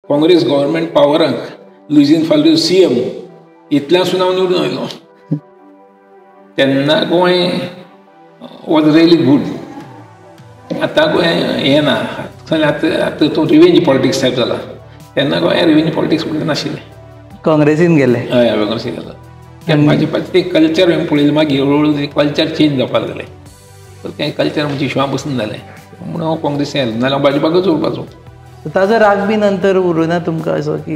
Congress government पावराक Luizinho फाल्दून CM इतल्यासून हांव निवडून आयलो. तेन्ना गोंय वॉज रियली गूड. आतां गोंय हें ना, आतां आतां तो रिवेंज पॉलिटिक्स टायप जाला. तेन्ना गोंय रिवेंज पॉलिटिक्स म्हणटा नाशिल्लें. काँग्रेसीन गेले. हय, काँग्रेसीन गेलो. भाजपाचें तें कल्चर हांवें पळयलें, मागीर हळू हळू कल्चर चेंज जावपाक लागलें. तें कल्चर म्हणजे हिशोबा बसून जालें म्हणून हांव काँग्रेसीन आयलो, नाजाल्यार हांव भाजपाकच उरपाचो. ताजो राग बी नंतर उरूना तुमकां असो की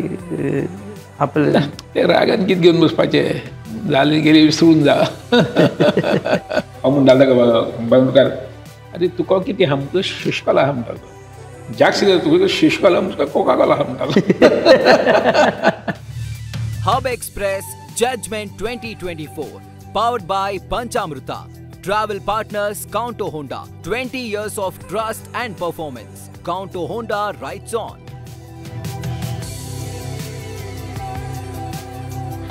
आपले ते रागान कितें घेवन बसपाचें, जालें गेलें विसरून जा. हांव म्हणटालो बांदोडकार, अरे तुका कितें आहा म्हणटा, शुशकला आहा म्हणटालो. जाक तुका शुशकला तुका कोका कोला आहा म्हणटालो. Hub Express Judgment 2024, powered by Panchamruta. Travel partners Kaunto Honda, 20 years of trust and performance. Kaunto Honda rides on.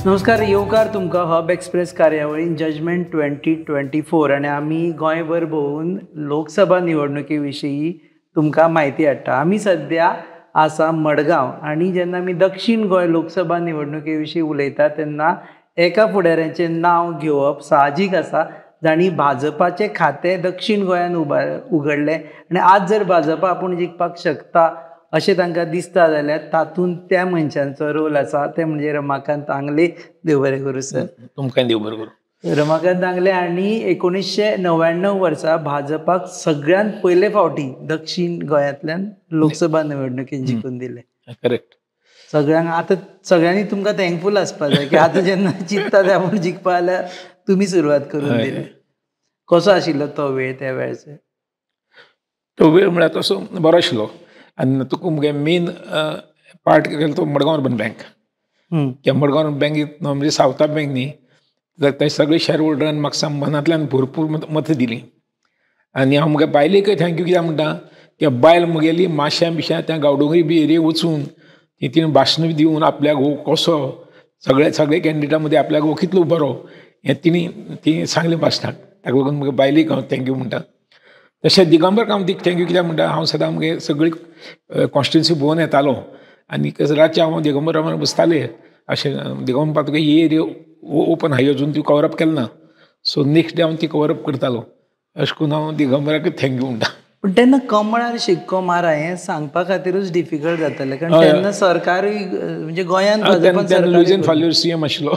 नमस्कार, येवकार तुमकां हब एक्सप्रेस कार्यावळीन जजमेंट 2024. आनी आमी गोंयभर भोंवून लोकसभा निवडणुके विशीं तुमकां म्हायती हाडटा. आमी सद्या आसा मडगांव आनी जेन्ना आमी दक्षीण गोंय लोकसभा निवडणुके विशीं उलयता तेन्ना एका फुडाऱ्याचें नांव घेवप साहजीक आसा, जांणी भाजपाचें खातें दक्षीण गोंयान उगडलें आनी आज जर भाजपा आपूण जिखपाक शकता अशें तांकां दिसता जाल्यार तातूंत त्या मनशांचो रोल आसा, ते म्हणजे रमाकांत आंगले. देव बरें करूं सर. तुमकां देव बरें करूं. रमाकांत आंगले हांणी 1999 वर्सा भाजपाक सगळ्यांत पयले फावटी दक्षीण गोंयांतल्यान लोकसभा निवडणुकेन जिखून दिलें. करेक्ट. सगळ्यांक आतां सगळ्यांनी तुमकां थँकफूल आसपाक जाय की आतां जेन्ना चिंतता ते आपूण जिखपा जाल्यार तुमी सुरवात करून दिली. कसो आशिल्लो तो वेळ त्या वेळाचेर? तो वेळ म्हळ्यार तसो बरो आशिल्लो. आनी तुका मुगे मेन पार्ट केलो तो मडगांव अर्बन बँक. त्या मडगांव अर्बन बँकेत म्हणजे सावथा बँक न्ही, ते सगळे शेअर होल्डरान म्हाका मनांतल्यान भरपूर मतां दिलीं. आनी हांव मुगे बायलेकय thank you कित्याक म्हणटा, त्या बायल मुगेली माश्यां बिश्यां त्या गांवडोंगरी बी एरिये वचून ती तिणें भाशणां बी दिवन आपल्या घोव कसो सगळे सगळे कॅन्डिडेटा मदीं आपल्या घोव कितलो बरो हें तिणें ती सांगलें भाशणाक. ताका लागून मुगे बायलेक हांव thank you म्हणटा. तशें दिगंबर कामतीक thank you कित्याक म्हणटा, हांव सदां मुगे सगळी कॉन्स्टिट्युन्सी भोंवन येतालो आनी रातचें हांव दिगंबरा बरोबर बसताले. अशें दिगंबर तुका ही एरिया ओपन हाय अजून ती कवर अप केलें ना, सो नेक्स्ट डे हांव ती कवर अप करतालो. अशें करून हांव दिगंबराक thank you म्हणटा. पूण तेन्ना कमळार शिक्को मारा हें सांगपा खातीरूच डिफिकल्ट जातालें, कारण तेन्ना सरकारूय म्हणजे गोंयांत लुईझिन फाल्दून CM आशिल्लो,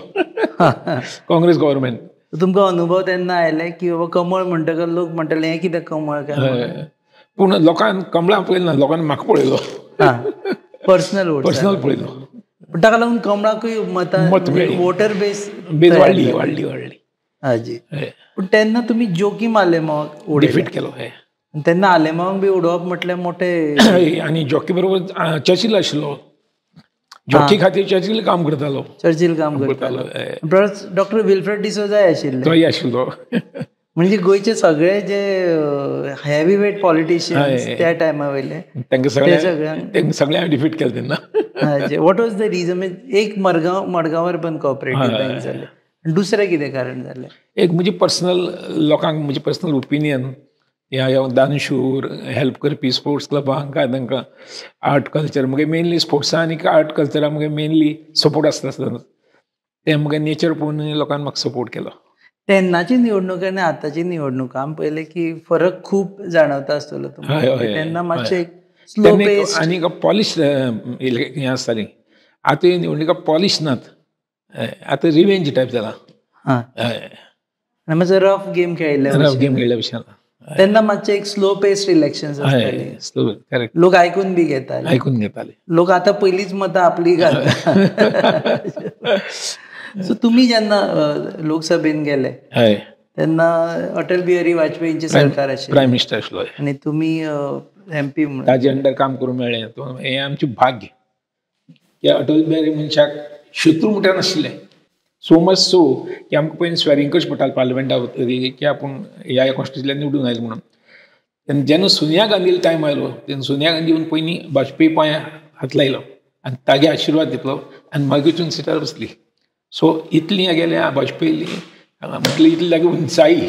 काँग्रेस गव्हर्मेंट. तुमकां अनुभव तेन्ना आयले की बाबा कमळ म्हणटकच लोक म्हणटले हें कितें कमळ काय? पूण लोकांक कमळां पळयलें ना, लोकांनी म्हाका पळयलो, पर्सनल पर्सनल पळयलो. पूण ताका लागून कमळाकूय मतां वोटर बेस वाडली वाडली वाडली. हाजी. पूण तेन्ना तुमी जोकीम आलेमावाक डिफीट केलो. तेन्ना आलेमावाक बी उडोवप म्हटल्यार मोठें. आनी जोकी बरोबर चर्चिल आशिल्लो, जॉकी खातीर चर्चिल काम करतालो. चर्चिल काम करतालो. प्लस डॉक्टर विल्फ्रेड डिसोजाय आशिल्ले, तोय आशिल्लो. म्हणजे गोंयचे सगळे जे हेवी वेट पॉलिटिशियन्स त्या टायमा वयले तांकां सगळ्यांक डिफीट केलें तेन्ना. What was the reason? एक Madgaon Madgaon urban cooperative bank जालें, दुसरें कितें कारण जालें? एक म्हजी पर्सनल लोकांक म्हजी पर्सनल ओपिनियन, ह्या दानशूर हेल्प करपी स्पोर्ट्स क्लबांक काय तांकां आर्ट कल्चर मुगे मेनली स्पोर्ट्सां आनी आर्ट कल्चरा मुगे मेनली सपोर्ट आसता आसतना तें मुगे नेचर पळोवन लोकांनी म्हाका सपोर्ट केलो. तेन्नाची निवडणूक आनी आतांची निवडणूक आमी पळयलें की फरक खूब जाणवता आसतलो तुमकां. तेन्ना मातशें स्लो पेस आनी पॉलिश हें आसतालीं. आतां निवडणुका पॉलिश नात, आतां रिवेंज टायप जाला. हां, मातसो रफ गेम खेळिल्ले, रफ गेम खेळिल्ल्या भशेन. तेन्ना मातशें एक स्लो पेस्ड इलेक्शन आसतालें. करेक्ट. लोक आयकून बी घेताले, आयकून घेताले. लोक आतां पयलींच मतां आपली घालता. सो तुमी जेन्ना लोकसभेन गेले तेन्ना अटल बिहारी वाजपेयींचें सरकार आशिल्लें, प्रायम मिनिस्टर आशिल्लो आनी तुमी MP म्हणून ताजे अंडर काम करूंक मेळ्ळें. हें आमचें भाग्य की अटल बिहारी मनशाक शत्रू म्हणटा नाशिल्लें. सो मच सो की आमकां पयलीं स्वॅरिंग करचें पडटालें पार्लमेंटा वतकीर की आपूण ह्या कॉन्स्टिट्युन्सींतल्यान निवडून आयलो म्हणून. तेन्ना जेन्ना सोनिया गांधीलो टायम आयलो तेन्ना सोनिया गांधी येवन पयलीं वाजपेयी पांयां हात लायलो आनी तागे आशिर्वाद घेतलो आनी मागीर वचून सिटार बसली. सो इतली गेल्या वाजपेयी म्हटली इतली लागीं उंचाई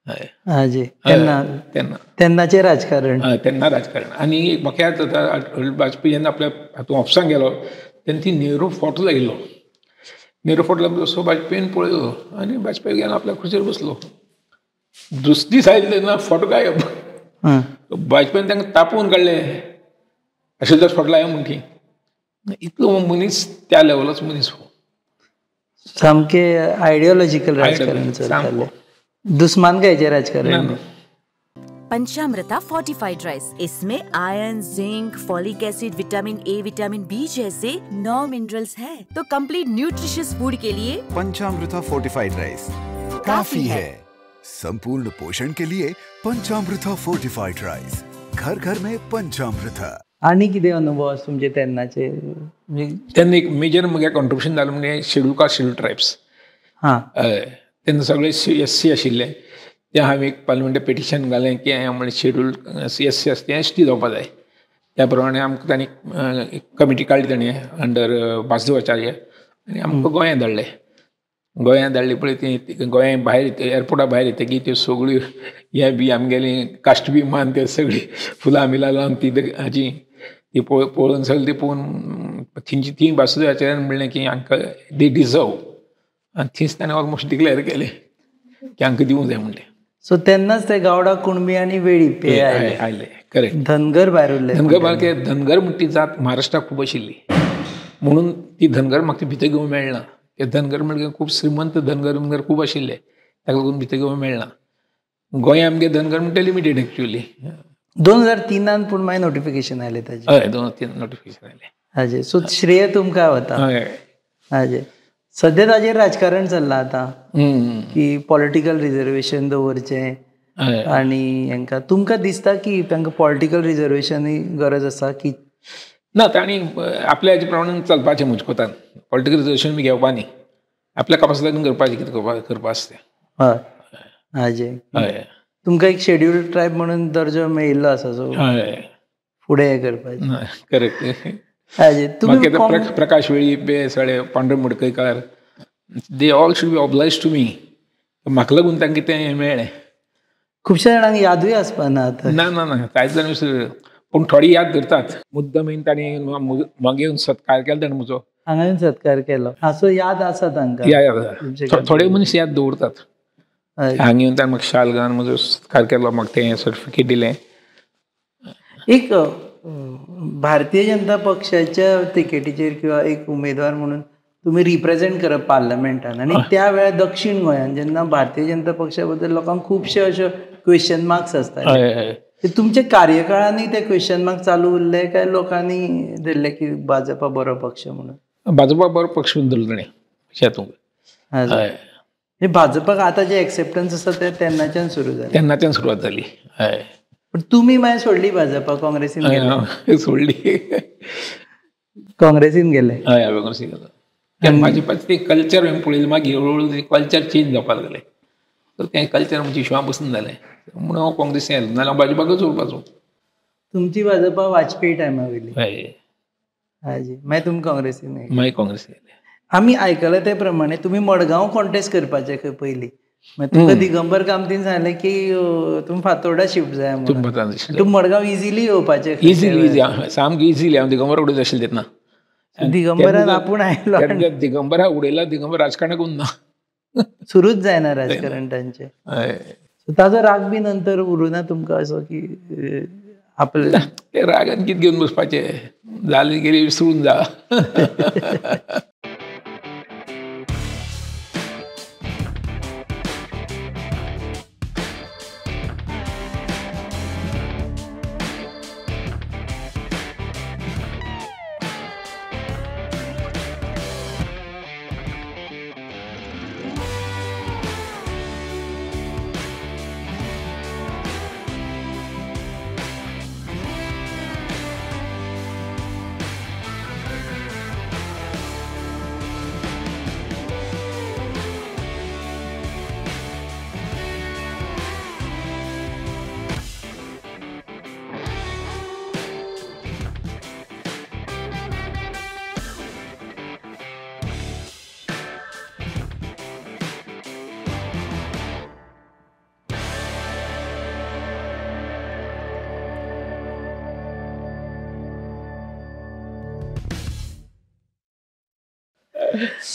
हय हाजे तेन्ना तेन्ना तेन्नाचें राजकारण. हय तेन्ना राजकारण. आनी एक म्हाका याद जाता, अटल वाजपेयी जेन्ना आपल्या हातूंत ऑफिसांत गेलो तेन्ना ती नेहरू फोटो लायिल्लो. नेहरू फोटो लागलो सो वाजपेयीन पळयलो आनी वाजपेयी गेलो आपल्या खुर्चेर बसलो. दुसरे दीस आयले तेन्ना फोटो गायब. वाजपेयीन तांकां तापोवन काडले, अशें जर फोटो लाय म्हणटी. इतलो मनीस त्या लेवलाचो मनीस हो. सामके आयडियोलॉजिकल राजकारण चलतालें, दुस्मानकायेचें राजकारण. पंचामृता फोर्टिफाइड राइस, इसमें iron, zinc, folic acid, vitamin A, vitamin B जैसे 9 मिनरल्स हैं, तो कंप्लीट न्यूट्रिशियस फूड के लिए पंचामृता फोर्टिफाइड राइस काफी है. संपूर्ण पोषण के लिए पंचामृता फोर्टिफाइड राइस, घर घर में पंचामृता. आनी कितें अनुभव आसा तुमचे तेन्नाचे? तेन्ना एक मेजर म्हगे कॉन्ट्रिब्युशन जालें म्हणजे शेड्यूल कास्ट शेड्यूल ट्रायब्स. हां, तेन्ना सगळे एस सी आशिल्ले. तें हांवें एक पार्लमेंटाक पिटिशन घालें की म्हणजे शेड्यूल एस सी आसा तें एस टी जावपा जाय. त्या प्रमाणे आमकां तांणी एक कमिटी काडली ताणें अंडर वासुदेव आचार्य, आनी आमकां गोंयांत धाडले. गोंयांत धाडली पळय ती गोंया भायर एअरपोर्टा भायर येतकीर त्यो सगळ्यो हे बी आमगेली काश्ट बी मान ते सगळी फुलां बिलां लावन ती हाजी ती पळोवन सगळी ती पळोवन थंयची ती वासुदेव आचार्यान म्हणलें की हांकां दे डिजर्व. आनी थंयच ताणें ऑलमोस्ट डिक्लेर केलें की हांकां दिवंक जाय म्हणलें. सो तेन्नाच ते गावडा कुणबी आनी वेळीप हे आयले. करेक्ट. धनगर भायर उरले. धनगर भायर, धनगर म्हणटी ती जात महाराष्ट्राक खूब आशिल्ली म्हणून ती धनगर म्हाका ती भितर घेवंक मेळना. ते धनगर म्हणल्यार खूब श्रीमंत धनगर धनगर खूब आशिल्ले, ताका लागून भितर घेवंक मेळना. गोंया आमगे धनगर म्हणटा लिमिटेड एक्चुअली. 2003 पूण मागीर नोटिफिकेशन आयलें ताजें. हय, 2003 नोटिफिकेशन आयलें हाजे. सो श्रेय तुमकां वता. हय हाजे सद्या ताजेर राजकारण चल्लां आतां की पॉलिटिकल रिजर्वेशन दवरचें आनी हांकां तुमकां दिसता की तांकां पॉलिटिकल रिजर्वेशनूय गरज आसा की ना? तांणी आपल्या हेजे प्रमाणे चलपाचें म्हज्या कोतान. पॉलिटिकल रिजर्वेशन बी घेवपा न्ही, आपल्या कपासिटीन करपाचें कितें करपा आसता तें. हय हाजे. हय, तुमकां एक शेड्यूल ट्रायब म्हणून दर्जो मेळिल्लो आसा, सो हय फुडें हें करपाचें. करेक्ट. हाजे तुमी प्रकाश वेळीप बे सगळे Pandurang Madkaikar, they all should be oblige to me. म्हाका लागून तांकां तें मेळ्ळें. खुबश्या जाणांक यादूय आसपा ना आतां. ना ना ना, कांयच जाण पूण थोडी याद धरतात. मुद्दम येवन तांणी मागीर येवन सत्कार केलो ताणें म्हजो. हांगा येवन सत्कार केलो, हाचो याद आसा तांकां. याद थोडे मनीस याद दवरतात. हांगा येवन ताणें म्हाका शाल घालून म्हजो सत्कार केलो, म्हाका तें सर्टिफिकेट दिलें. एक भारतीय जनता पक्षाच्या तिकेटीचेर किंवा एक उमेदवार म्हणून तुमी रिप्रेझेंट करप पार्लमेंटान, आनी त्या वेळार दक्षीण गोंयांत जेन्ना भारतीय जनता पक्षा बद्दल लोकांक खुबशे अशे क्वेश्चन मार्क्स आसताले, ते तुमच्या कार्यकाळांनी ते क्वेश्चन मार्क चालू उरले काय लोकांनी धरले की भाजपा बरो पक्ष म्हणून? भाजपा बरो पक्ष म्हणून धरलो ताणें हातूंत. हय, भाजपाक आतां जे एक्सेप्टन्स आसा ते तेन्नाच्यान सुरू जालें. तेन्नाच्यान सुरवात जाली. हय, पण तुमी मागीर सोडली भाजपा, काँग्रेसीन गेले. सोडली, काँग्रेसीन गेले. हय, हांवें काँग्रेसीन गेलो. भाजपाचें तें कल्चर हांवें पळयलें, मागीर हळू हळू कल्चर चेंज जावपाक लागलें. तर तें कल्चर म्हज्या हिशोबा बसून जालें म्हणून हांव काँग्रेसीन आयलो, नाजाल्यार हांव भाजपाकच उरपाचो. तुमची भाजपा वाजपेयी टायमा वयली. हय हाजी, मागीर तुमी काँग्रेसीन आयले. मागीर काँग्रेसीन आयले. आमी आयकलें ते प्रमाणे तुमी मडगांव कॉन्टेस्ट करपाचे खंय पयलीं, मागीर तुमकां दिगंबर कामतीन सांगलें की तुमी फातोर्डा शिफ्ट जाय म्हणून. तुमी मडगांव इजिली येवपाचें. इजिली, इजी सामकें इजिली. हांव दिगंबर उडयत आशिल्लें तेन्ना. दिगंबरान आपूण आयलो, दिगंबरा उडयला, दिगंबर राजकारणाक उरना, सुरूच जायना राजकारण तांचें. ताजो राग बी नंतर उरुना तुमकां असो की आपले ते रागान कितें घेवन बसपाचें, जालें गेलें विसरून जा.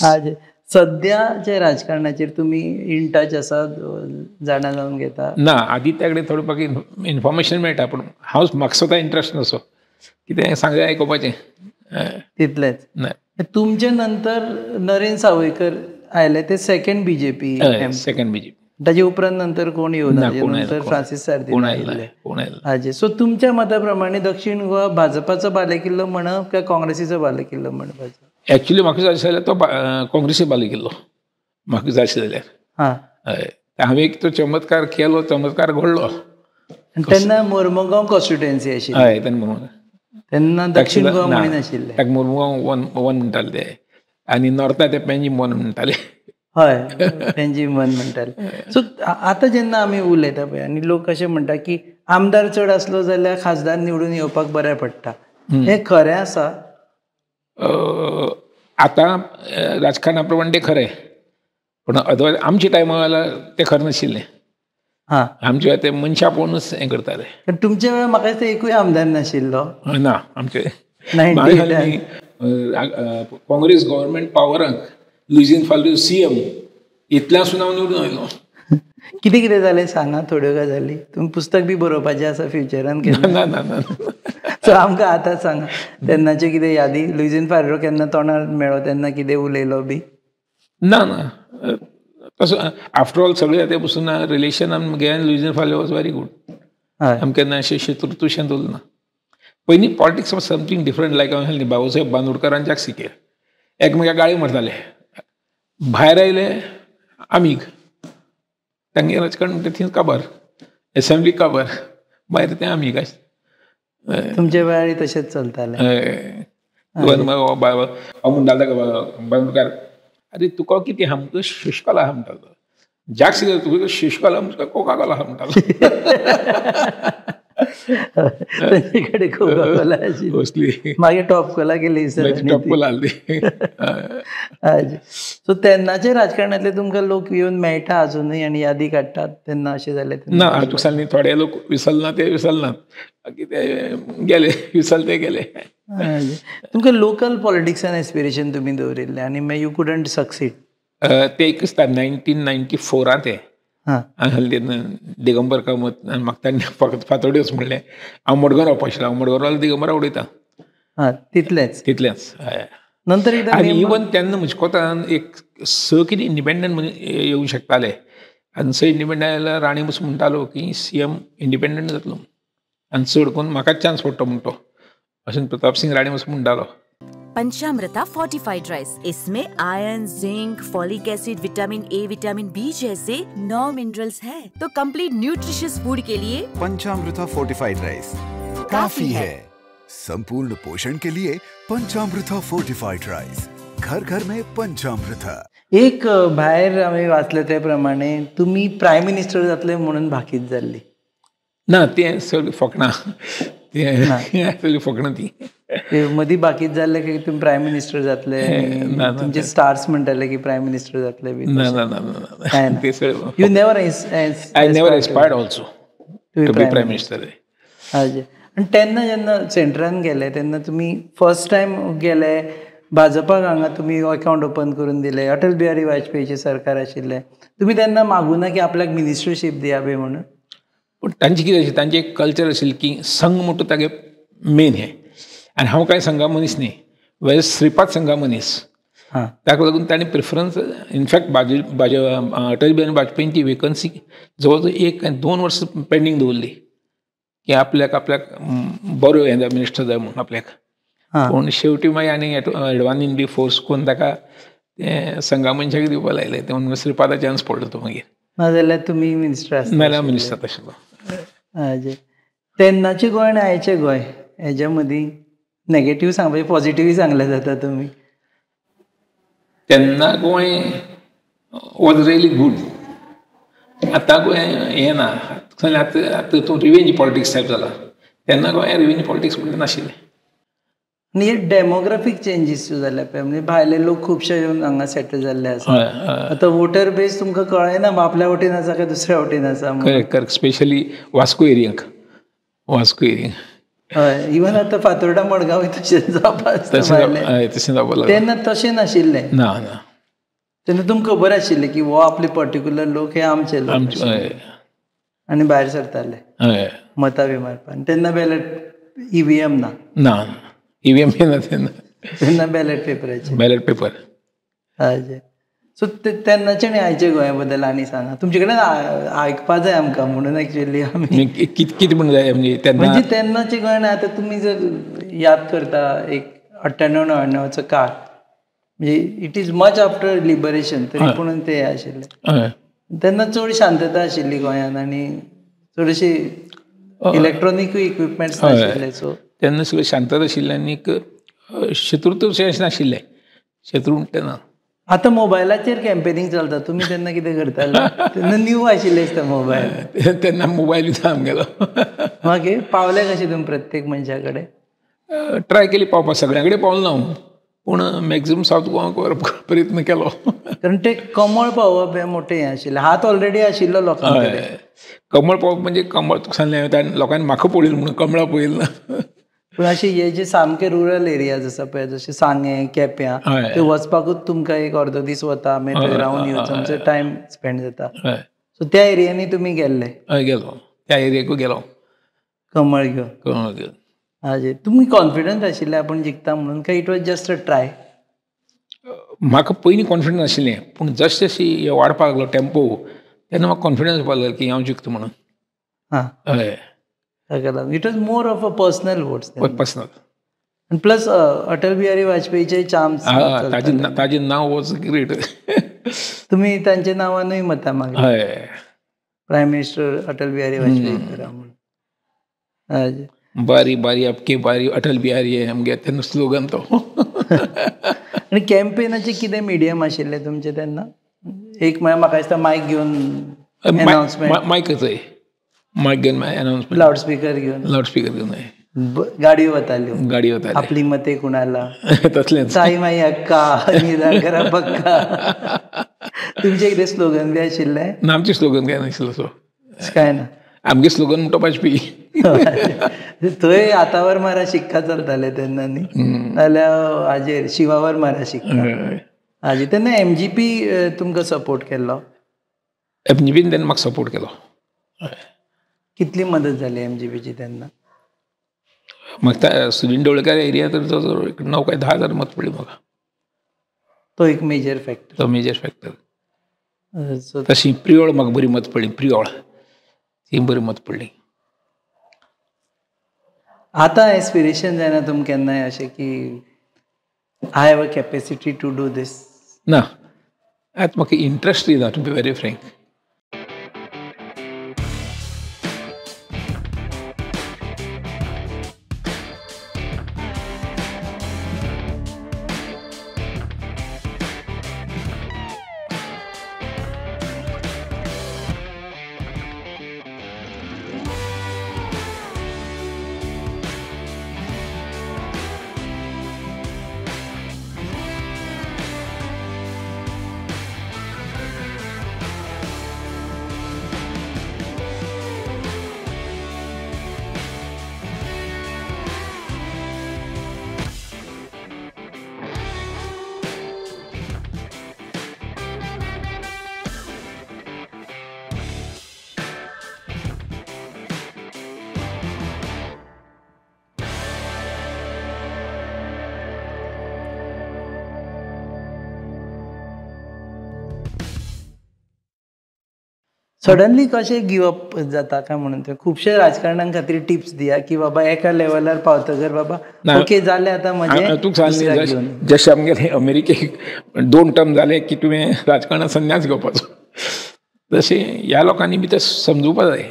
आज सद्याच्या राजकारणाचेर तुमी इन टच आसा, जाणा जावन घेता? ना, आदी त्या कडेन थोडे बाकी इन्फॉर्मेशन मेळटा, पूण हांव म्हाका स्वता इंट्रस्ट नासो कितें सांगलें आयकुपाचें तितलेंच. ना, तुमचे नंतर नरेंद्र सावयकर आयले ते सेकंड बीजेपी, सेकंड बीजेपी. ताजे उपरांत नंतर कोण येवना, नंतर फ्रांसीस सार्दिन आयिल्ले. हाजे सो तुमच्या मता प्रमाणे दक्षिण गोवा भाजपाचो बालेकिल्लो म्हणप काय काँग्रेसीचो बालेकिल्लो म्हणपाचो? एक्चुअली म्हाका जाय जाल्यार तो काँग्रेसी बालेकिल्लो म्हाका जाय जाल्यार. हां, हांवें एक तो चमत्कार केलो, चमत्कार घडलो. तेन्ना मोरमुगांव कॉन्स्टिट्युएन्सी आशिल्ली. हय, तेन्ना मोरमुगांव, तेन्ना दक्षिण गोवा म्हणनाशिल्ले, ताका मोरमुगांव वन वन म्हणटाले ते, आनी नॉर्था ते पेंजीम वन म्हणटाले. हय, पेंजीम वन म्हणटाले. सो आतां जेन्ना आमी उलयता पळय आनी लोक अशें म्हणटा की आमदार चड आसलो जाल्यार खासदार निवडून येवपाक बरें पडटा, हें खरें आसा? आतां राजकारणा प्रमाणे तें खरें, पूण अदरवायज आमच्या टायमा वेळार तें खरें नाशिल्लें. हां, आमच्या वेळार ते मनशां पळोवनूच हें करताले. तुमच्या वेळार म्हाका दिसता एकूय आमदार नाशिल्लो. ना, आमचे काँग्रेस गव्हर्मेंट पावराक लुईझीन फाल्दू सीएम इतल्यासून हांव निवडून आयलो. कितें कितें जालें सांगा थोड्यो गजाली. तुमी पुस्तक बी बरोवपाचें आसा फ्युचरान? ना ना ना. सो आमकां आतां सांगा तेन्नाच्यो कितें यादी. लुईझीन फाल्दू केन्ना तोंडार मेळ्ळो तेन्ना कितें उलयलो बी? ना ना, तसो आफ्टर ऑल सगळें जाते पसून रिलेशन आमगे Luizinho Faldu was very good. आमकां केन्ना अशें शत्रुत्व दवरलें ना. पयलीं politics was something different. लायक हांवें बाबूसाहेब बांदोडकर आनी सिकेर एकमेकाक गाळी मारताले, भायर आयले आमीग, तांगे राजकारण म्हणटा थंय काबार, एसेंब्ली काबार, भायर ते आमीग. तुमच्या वेळार तशेंच चलतालें. हांव म्हणटालो ताका बांदोडकार, अरे तुका कितें आमकां शुशकोला आहा म्हणटालो, जाक सिकेर तुका शुशकोला आमकां कोका कोला आहा म्हणटालो. तांचे कडेन कोका कोला आशिल्ली, मागीर टॉप कोला गेली, टॉप कोला आसली. सो तेन्नाचे राजकारणांतले तुमकां लोक येवन मेळटा अजुनूय आनी यादी काडटात तेन्ना अशें जालें? ना, तुका सांगलें थोडे लोक विसरना ते विसरनात, बाकी ते गेले विसरले ते गेले. तुमकां लोकल पॉलिटिक्सान एस्पिरेशन तुमी दवरिल्लें आनी मागीर you couldn't succeed? ते एकच टायम 1994 ते दिगंबर कामत आनी म्हाका तांणी फकत फातोड्योच म्हणलें. हांव मडगांव रावपा आशिल्लो, हांव मडगांव दिगंबरा उडयता. हां, तितलेंच तितलेंच. नंतर आनी इवन तेन्ना म्हज्या कोतान एक स कितें इंडिपेंडंट म्हणून येवंक शकताले, आनी स इंडिपेंडंट जाल्यार राणी बसून म्हणटालो की सी एम इंडिपेंडंट जातलो आनी चड करून म्हाकाच चान्स पडटलो म्हणटो, अशें प्रताप सिंग राणे बसून म्हणटालो. पंचामृता फोर्टिफाइड राइस, इसमें iron, zinc, folic acid, vitamin A, vitamin B जैसे 9 मिनरल्स हैं, तो कंप्लीट न्यूट्रिशियस फूड के लिए पंचामृता फोर्टिफाइड राइस काफी है. संपूर्ण पोषण के लिए पंचामृता फोर्टिफाइड राइस, घर घर में पंचामृता. एक भायर आमी वाचले ते प्रमाणे तुम्ही प्रायम मिनिस्टर जातले म्हणून भाकीत जाल्ली? ना, तें सगळें फकणां, तें फकणां ती मदीं बाकीत जाल्ले की तुमी प्रायम मिनिस्टर जातले, तुमचे स्टार्स म्हणटाले की प्रायम मिनिस्टर जातले बी? ना ना ना ना, you never I never aspired also to be prime minister. हाजे, आनी तेन्ना जेन्ना सेंट्रान गेले तेन्ना तुमी फर्स्ट टायम गेले भाजपाक, हांगा तुमी अकावंट ओपन करून दिले, अटल बिहारी वाजपेयीचें सरकार आशिल्लें, तुमी तेन्ना मागूना की आपल्याक मिनिस्टरशीप दिया बी म्हणून? पूण तांचें कितें आशिल्लें, तांचें एक कल्चर आशिल्लें की संघ म्हणटा तागे मेन हें, आनी हांव कांय संघा मनीस न्ही, वेज श्रीपाद संघा मनीस, ताका लागून ताणें प्रिफरन्स इनफॅक्ट अटल बिहारी वाजपेयींची वेकन्सी जवळ जवळ 1 आनी 2 वर्सां पेंडींग दवरली की आपल्याक आपल्याक बरो हें जाय, मिनिस्टर जाय म्हणून आपल्याक. पूण शेवटी मागीर आनी अडवाणीन बी फोर्स करून ताका तें संघा मनशाक दिवपाक लायलें, ते म्हणून श्रीपादा चान्स पडलो तो मागीर. नाजाल्यार तुमी मिनिस्टर आसता? नाजाल्यार मिनिस्टर आशिल्लो. तेन्नाचें गोंय आनी आयचें गोंय हेज्या मदीं नेगेटीव सांगपाचें पॉझिटिव्हय सांगलें जाता तुमी. तेन्ना गोंय वॉज रियली गूड, आतां गोंय हें ना, आतां आतां तूं रिवेंज पॉलिटिक्स टायप जाला, तेन्ना गोंय रिवेंज पॉलिटिक्स म्हणटा नाशिल्लें. आनी हे डेमोग्राफीक चेंजीस जाल्या पळय, म्हणजे भायले लोक खुबशे येवन हांगा सेटल जाल्ले आसा, आतां वोटर बेस तुमकां कळना आपल्या वटेन आसा काय दुसऱ्या वटेन आसा. करेक्ट करेक्ट, स्पेशली वास्को एरियाक, वास्को एरिया. हय, इवन आतां फातोर्डा मडगांव तशें जावपा तशें जावपा तेन्ना तशें नाशिल्लें. ना ना, तेन्ना तुमकां खबर आशिल्लें की हो आपले पर्टिक्युलर लोक हे आमचे लोक आनी भायर सरताले मतां बी मारपाक. आनी तेन्ना बॅलट EVM ना ना EVM ना तेन्ना, तेन्ना बॅलट पेपराचे, बॅलट पेपर. हय, सो तेन्नाचे आनी आयचे गोंया बद्दल आनी सांगा, तुमचे कडेन आयकपा जाय आमकां म्हणून एक्चुअली आमी कितें म्हण जाय म्हणजे तेन्ना, म्हणजे तेन्नाचे गोंय आतां तुमी जर याद करता एक 98 99चो काळ, म्हणजे it is much after liberation तरी पूण ते आशिल्ले तेन्ना चड शांतता आशिल्ली गोंयांत आनी चडशे इलेक्ट्रॉनिकूय इक्विपमेंट्स नाशिल्ले. सो तेन्ना सगळें शांतता आशिल्लें आनीक शत्रू तशें नाशिल्लें, शत्रू म्हणटा ना. आतां मोबायलाचेर कॅम्पेनींग चलता, तुमी तेन्ना कितें करताले? तेन्ना न्यू आशिल्ले दिसता मोबायल. तेन्ना मोबायल ना आमगेलो. मागीर पावले कशे तुमी प्रत्येक मनशा कडेन? ट्राय केली पावपाक, सगळ्यां कडेन पावलो ना हांव, पूण मॅक्झिमम सावथ गोवा व्हरपाक प्रयत्न केलो. कारण ते कमळ पावप हें मोठें हें आशिल्लें, हात ऑलरेडी आशिल्लो लोकां कडेन. कमळ पावप म्हणजे कमळ तुका सांगलें हांवें, लोकांनी म्हाका पळयलें म्हणून कमळां पळयलें ना. पूण अशे हे जे सामके रुरल एरियाज आसा पळय, जशे सांगें केप्यां, ते वचपाकूच तुमकां एक अर्दो दीस वता, मागीर थंय रावन येवचो आमचो टायम स्पेंड जाता. सो त्या एरियांनी तुमी गेल्ले? हय गेलो, त्या एरियाकूय गेलो कमळ घेवन. कमळ घेवन. हाजे तुमी कॉन्फिडंट आशिल्ले आपूण जिखता म्हणून काय it was just a try? म्हाका पयलीं कॉन्फिडंस आशिल्लें, पूण जशें जशी वाडपाक लागलो टेम्पो तेन्ना म्हाका कॉन्फिडंस येवपाक लागलो की हांव जिखता म्हणून. हां, हय, ताका लागून it was more of a personal votes. Personal आनी प्लस अटल बिहारी वाजपेयीचे चार्म्स, ताजें नांव वॉज ग्रेट. तुमी तांच्या नांवानूय मतां मागली? हय, प्रायम मिनिस्टर अटल बिहारी वाजपेयी करा म्हणून. हय, बारी बारी आपकी बारी अटल बिहारी आहे आमगे तेन्ना स्लोगन तो. आनी कॅम्पेनाचे कितें मिडियम आशिल्लें तुमचें तेन्ना? एक म्हळ्यार म्हाका दिसता मायक घेवन अनाउन्समेंट, मायकच मायक घेवन अनाउन्समेंट, लावडस्पीकर घेवन, लावडस्पीकर घेवन गाडयो वताल्यो, गाडयो वताल्यो, आपली मते कुणाला तसलेंच, ताई माई अक्का निदान करा पक्का. तुमचें कितें स्लोगन बी आशिल्लें? ना, आमचें स्लोगन कांय नाशिल्लो सो काय ना, आमगे स्लोगन म्हणटा वाजपेयी. थंय हातावर मारा शिक्का चलताले तेन्ना न्ही, जाल्यार हाजेर शिवावर मारा शिक्का. हाजे तेन्ना MGP तुमकां सपोर्ट केल्लो? MGPन तेन्ना म्हाका सपोर्ट केलो. कितली मदत जाली MGPची तेन्ना? म्हाका सुदिन ढवळीकर एरिया तर जवळ 9 काय 10 हजार मत पडली म्हाका. तो एक मेजर फॅक्टर. तो मेजर फॅक्टर. तशी प्रियोळ म्हाका बरी मत पडली, प्रियोळ ती बरी मत पडली. आतां एस्पिरेशन जायना तुमकां केन्नाय अशें की I have a capacity to do this? ना, आतां म्हाका इंट्रस्ट येना to be very frank. Suddenly कशें गिव अप जाता काय म्हणून ते खुबशे राजकारणां खातीर टिप्स दिया की बाबा एका लेवलार पावतकर बाबा ओके जालें आतां म्हजें. तुका सांगलें जशें आमगेले अमेरिकेक 2 टर्म जाले की तुवें राजकारणांत संन्यास घेवपाचो, तशें ह्या लोकांनी बी तें समजुपा जाय.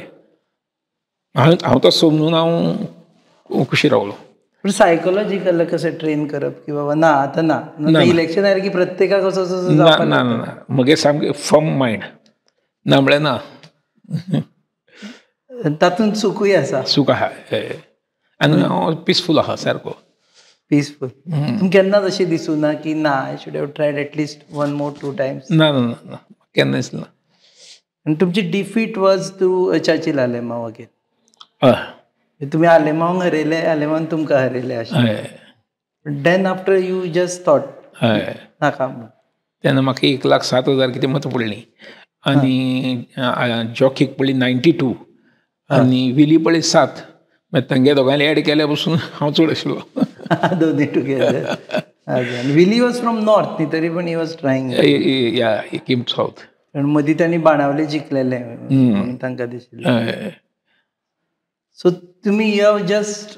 हांव तो समजून हांव खुशी रावलो. पूण सायकोलॉजिकल कशें ट्रेन करप की बाबा ना आतां ना, इलेक्शन आयलें की प्रत्येकाक असो असो ना ना ना, म्हगे सामकें फर्म मायंड ना म्हळ्यार ना. तातूंत सुखूय आसा. सूख आहा आनी हांव पिसफूल आहा सारको पिसफूल. तुमकां केन्नाच अशें दिसूं ना की ना I should have tried at least 1 more 2 times? ना ना ना, केन्ना दिसलें ना. आनी तुमची डिफीट वॉज थ्रू चाची लालेमा वगैरे. हय, तुमी आलेमांव हरयले, आलेमांवान तुमकां हरयले अशें. Then after you just thought हय नाका म्हूण. तेन्ना म्हाका 1,07,000 कितें मतां पडलीं आनी जॉकीक पडली 92 आनी विली पडली 7. मागीर तांगे दोगांयले एड केल्या पसून हांव चड आशिल्लो. दोनूय together. Willie was from north न्ही, तरी पण he was trying. Yeah he came south. कारण मदीं तांणी बाणावले जिखलेले म्हणून तांकां दिशिल्लें. सो तुमी you have just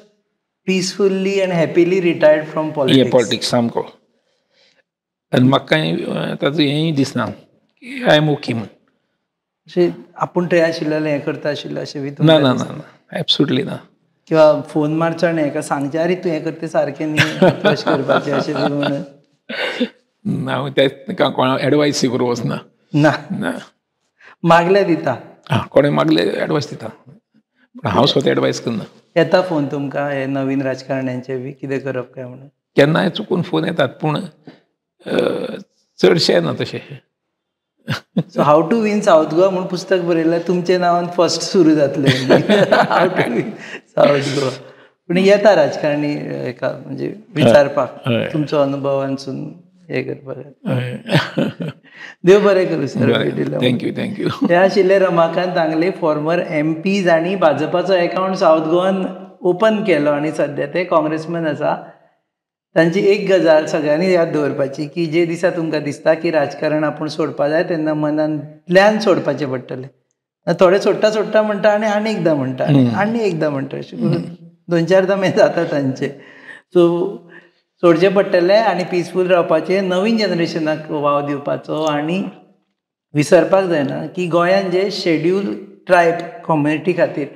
peacefully and happily retired from politics. Politics सामको. आनी म्हाका कांय ताचो हेंय दिसना की I am okay म्हूण. अशें आपूण थंय आशिल्लें हें करता आशिल्लें अशें बी? ना ना ना ना, एब्सोल्युटली ना. किंवा फोन मारचो आनी हेका सांगचें अरे तूं हें करता सारकें न्ही, अशें करपाचें अशें बी म्हणून? हांव ते कोणा एडवायस करूं वचना. ना ना. मागले दिता? आं, कोणें मागले एडवायस दिता, पूण हांव स्वता एडवायस करना. येता फोन तुमकां हे नवीन राजकारण्यांचे बी कितें करप काय म्हणून? केन्नाय चुकून फोन येतात, पूण चडशे येना तशें. So how to win South Goa म्हूण पुस्तक बरयलें, तुमच्या नांवान फर्स्ट सुरू जातलें how to win South Goa. पूण येता राजकारणी एका म्हणजे विचारपाक तुमचो अनुभवांसून हें करपाक. देव बरें करूं sir. Thank you thank you. हे आशिल्ले रमाकांत दांगले, फॉर्मर एम पी, जांणी भाजपाचो एकावंट सावथ गोवान ओपन केलो आनी सद्या ते काँग्रेसमॅन आसा. तांची एक गजाल सगळ्यांनी याद दवरपाची की जे दिसा तुमकां दिसता की राजकारण आपूण सोडपा जाय तेन्ना मनांतल्यान सोडपाचें पडटलें. थोडे सोडटा सोडटा म्हणटा आनी आनी एकदां म्हणटा आनी एकदां म्हणटा, अशें करून 2-4 हें जाता तांचें. सो सोडचें पडटलें आनी पिसफूल रावपाचें, नवीन जनरेशनाक वाव दिवपाचो आनी विसरपाक जायना की गोंयांत जे शेड्यूल ट्रायब कम्युनिटी खातीर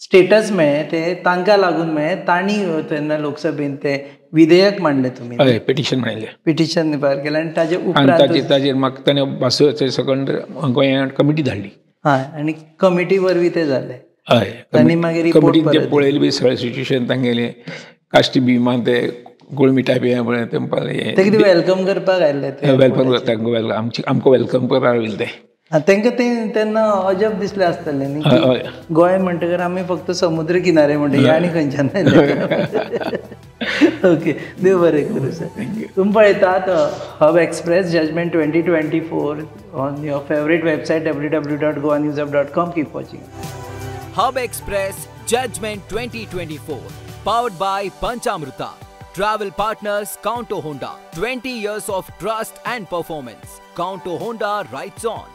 स्टेटस मेळ्ळें ते तांकां लागून मेळ्ळें. तांणी तेन्ना लोकसभेन ते विधेयक मांडलें, तुमी पिटिशन मांडलें, पिटिशन फायल केलें आनी ताजे उपरांत ताजेर म्हाका ताणें बासोचे सकंड गोंयांत कमिटी धाडली. हय, आनी कमिटी वरवीं तें जालें. हय, तांणी मागीर कमिटीन ते पळयलें बी सगळें सिट्युएशन तांगेलें, काश्टी बी ते गोळमिठा बी पळय ते ते कितें welcome करपाक आयिल्ले, welcome करता आमकां welcome करपाक आयिल्ले ते. तांकां तें तेन्ना अजब दिसलें आसतलें न्ही, गोंय म्हणटकर आमी फक्त समुद्र किनारे म्हणटा आनी खंयच्यान आयले. ओके, देव बरें करूं सर. तुमी पळयतात Hub Express judgement 2024 on your favourite website www.goanewshub.com. Keep watching Hub Express judgement 2024, powered by Panchamruta. Travel partners Counto Honda, 20 years of trust and performance. Counto Honda rides on.